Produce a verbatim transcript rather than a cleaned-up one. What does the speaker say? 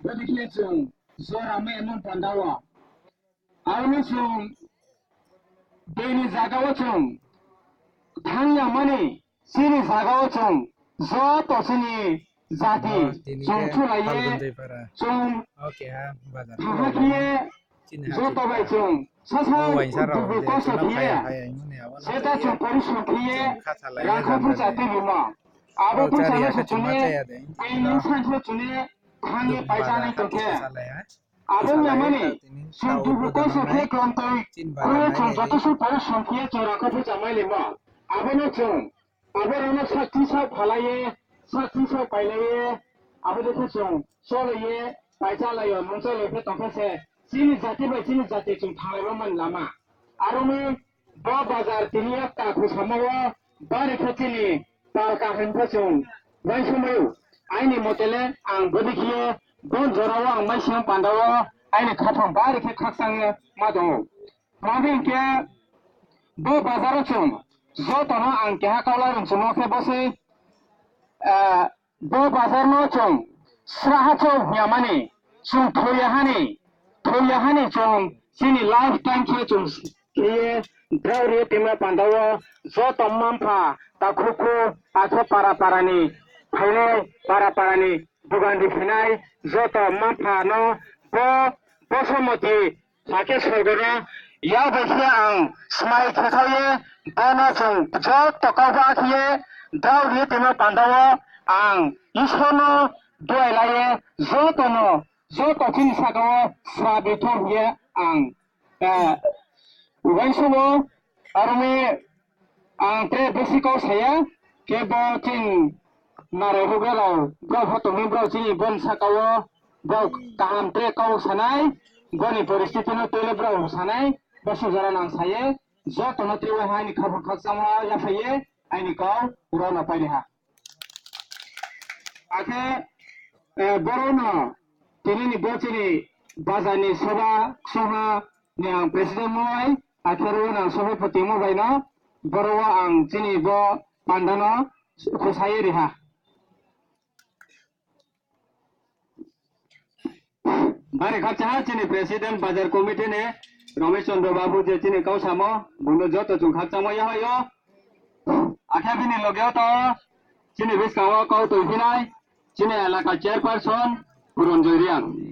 Bodei khe chung jora mai mung panda wo. Aro ni chung bini zaga wo chung thanng ya mani, chini zaga wo chung joto chini jati chung chulai ye chung thanng khe ye joto bai chung sasa dugu kosto khe ye, seta chung porisrom khe ye rang kha phusa tuibimo. Abo phusa no se chung ni bini sainsa chung ni thanng ye paichanai tong khe. Abo ong ya mani, chung dugu kosto khe ye klomtoi khe ye chung joto suh porisrom khe ye chung rang kha phusa mailaimo. Abo no chung, abo rao no sakchi sa phalai ye, sakchi sa pailai ye, abo dei khe chung cholai ye, paichalai yo, mungchalai khe tong khe se, chini jati bai chini jati chung thanglaimo mani lama. Aro ni bo bazar tini yakta khusamo wo bari khe chini pal kaham pho chung uaingsouhmai ou. Aini mote le ang bodei khe ye bo jora wo ang maising panda wo aini khaphang bari khe khakchang ye ma tong ou. Tma hing khe bo bazar wo chung joto no ang keha kau la rungchumo khe bo sei, bo bazar no chung srahha chouh hing ya mani, chung thoi ya ha ni, thoi ya ha ni chung chini lifetime khe chung khe ye drao ri ye tongma panda wo joto mma-mpha, takhu khu, akhe para para ni phainai, para para ni dugan ri phainai, joto mma-mpha no bo, bo somoti sa khe sorgo no yak bai khe ang smai khe thao ye, bo no chung joto kau ba khe ye drao ri ye tongma panda wo ang Isor no duai la ye joto no, joto chini saka wo srabi thou hing ye ang uaingsouh ou. Aro ni ang tre besi kau sa ya, khe bo chini nare rugra rao brao pho tong mi, brao chini bo ni saka wo brao kaham tre kau sa nai, bo ni poristhiti no tui le brao sa nai, bo se jora no ang sa ye, joto no tre ha aini khaphang khakchangmo yaphai ye, aini kau rao no pai ri ha. Akhe, boro no tini ni bo chini bazar ni soba ksungha ni ang president moi, akhe ro no ang sobhapoti mo bai no, boro wo ang chini bo panda no khusa ye ri ha. Bari khakchang ha chini president bazar committee ni Ramesh Chandra Babu je chini kau samo, bung no joto chung khakchangmo yahai ou. Akhe bini loge wo tong ou, chini buskang wo kau tongphi nai, chini elaka chairperson Puranjoy Reang.